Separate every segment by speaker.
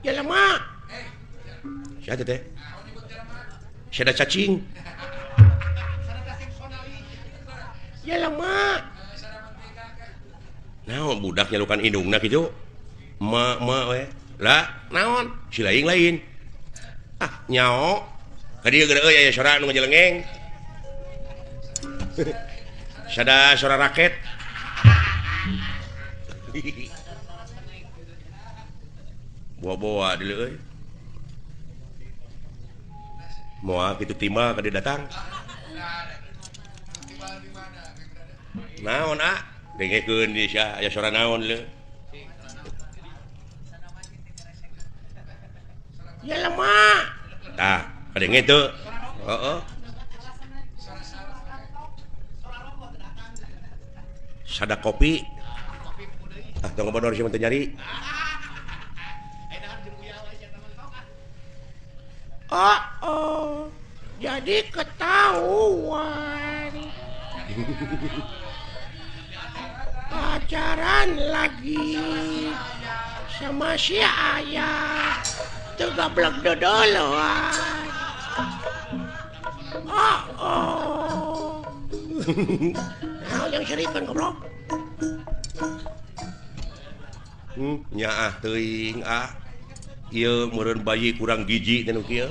Speaker 1: Jelema. Sia teh? Sada cacing. Jelema. Naon budak nyalukan indungna kitu? Ma ma we. Lah, naon? Si lain-lain. Ah, nyao. Ka dieu geura euy aya sora nu ngajelengeng. Sada sora raket. Boa-boa deuleu euy. Moal kitu timbal ka dieu datang. Naon ah? Dengekeun di sia aya sora naon leuh. Jelema. Tah, kadenge teu. Heeh. Sada kopi. Ah, tong bodor sia mah teu nyari. Oh, oh. Jadi ketahuan. Pacaran lagi sama si ayah. Teu gablek dodoloan. Oh, oh. Naon yang serikeun goblok? Nyaah teuing ah. Ieu meureun bayi kurang gizi teh nu kieu.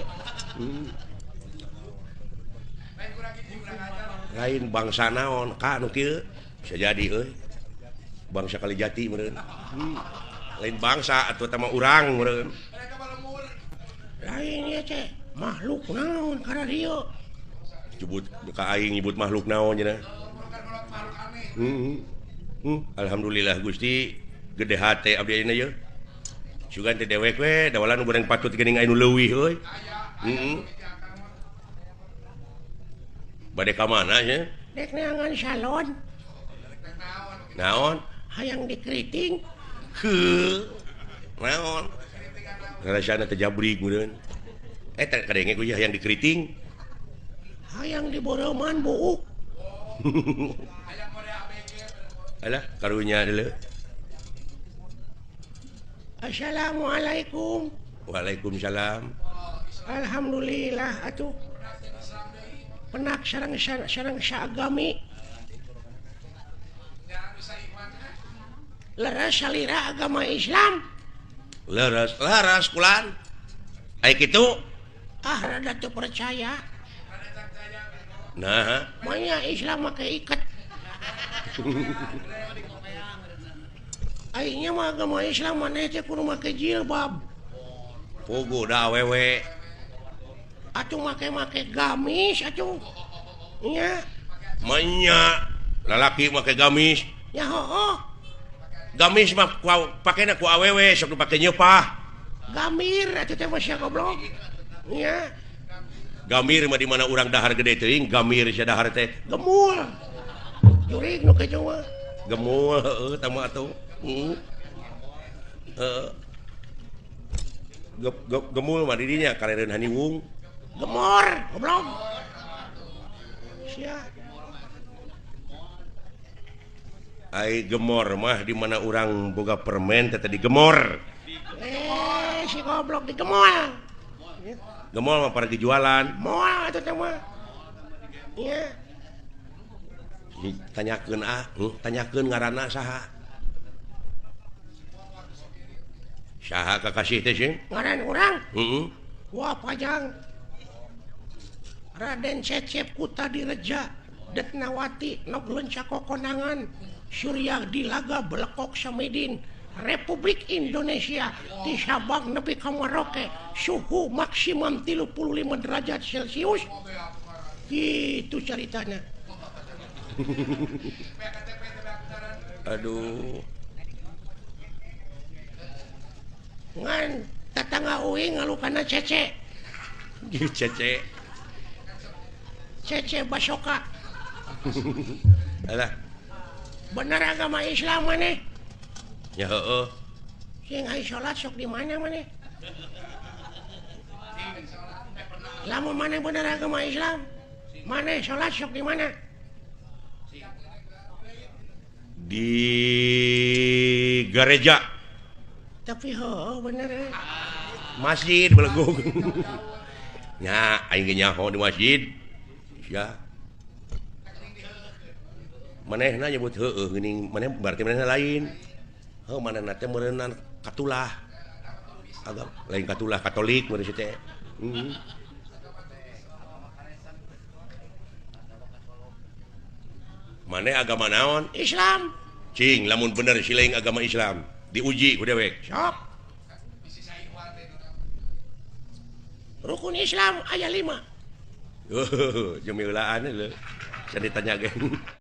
Speaker 1: Lain bangsa naon ka nu kieu? Bisa jadi euy. Bangsa Kalijati meureun. Lain bangsa atuh teh mah urang meureun. Lain ieu teh makhluk naon kana dieu? Nyebut ka aing nyebut makhluk naon cenah. Alhamdulillah Gusti gede hate abdi ayeuna yeuh. Sugan teh dewek we dawalan nu goreng patut geuning aya nu leuwih euy. Heeh. Bade ka mana nya? Dek neangan salon. Naon? Hayang dikeriting. Heuh. Naon? Rasana teh jabrig meureun. Eta kadenge ku hayang dikeriting. Hayang diboroman buuk. Alah karunya deuleu. Assalamualaikum. Waalaikumsalam. Alhamdulillah atuh. Penak sareng sareng saagami. Leres salira agama Islam. Leres leres kulan. Ai kitu? Ah rada teu percaya. Nah, manya Islam make iket. Aingnya mah agama Islam maneh teh kudu make jilbab. Puguh da awewe. Atuh make-make gamis atuh. Nya. Manya lalaki make gamis. Ya hooh. Gamis mah pakena ku awewe sok dipake nyeupah. Gamir atuh teh mah sia goblok. Nya. Gamir mah di mana urang dahar gede teuing, gamir sia dahar teh gemul. Jurig nu kitu mah. Gemul heueuh tah mah atuh. Gemul mah di dinya karereun haniwung. Gemor, goblok. Sia. Ai gemor mah di mana urang boga permen teh tadi gemor. Eh, si goblok digemol. Gemol mah para dijualan. Moal atuh teh mah. Nya. Tanyakeun ah, tanyakeun ngaranna saha? Saha kakasih teh sih? Ngaran urang? Heeh. Wah, pajang. Raden Cecep Kuta Direja, Detnawati Nog Lenca Kokonangan, Surya Dilaga Belekok Samidin, Republik Indonesia, di Sabang nepi ka Maroke, suhu maksimum 35 derajat Celcius. Gitu ceritanya. Aduh. Ngan tetangga uing ngalukana Cece. Cece. Cece Basoka. Alah. Bener agama Islam maneh? Ya heueuh. Sing ai salat sok di mana maneh? Lamun maneh bener agama Islam, maneh salat sok di mana? Di gereja. Tapi heueuh bener. Masjid belegung. Nya aing ge nyaho di masjid. Ya. Manehna nyebut heueuh geuning maneh berarti manehna lain. Heuh manehna teh meureunnan katulah. Agama lain katulah Katolik meureun teh. Maneh agama naon? Islam. Cing lamun bener siling agama Islam diuji ku dewek. Sok. Rukun Islam aya 5. Jemilaan lho. Saya ditanya ge.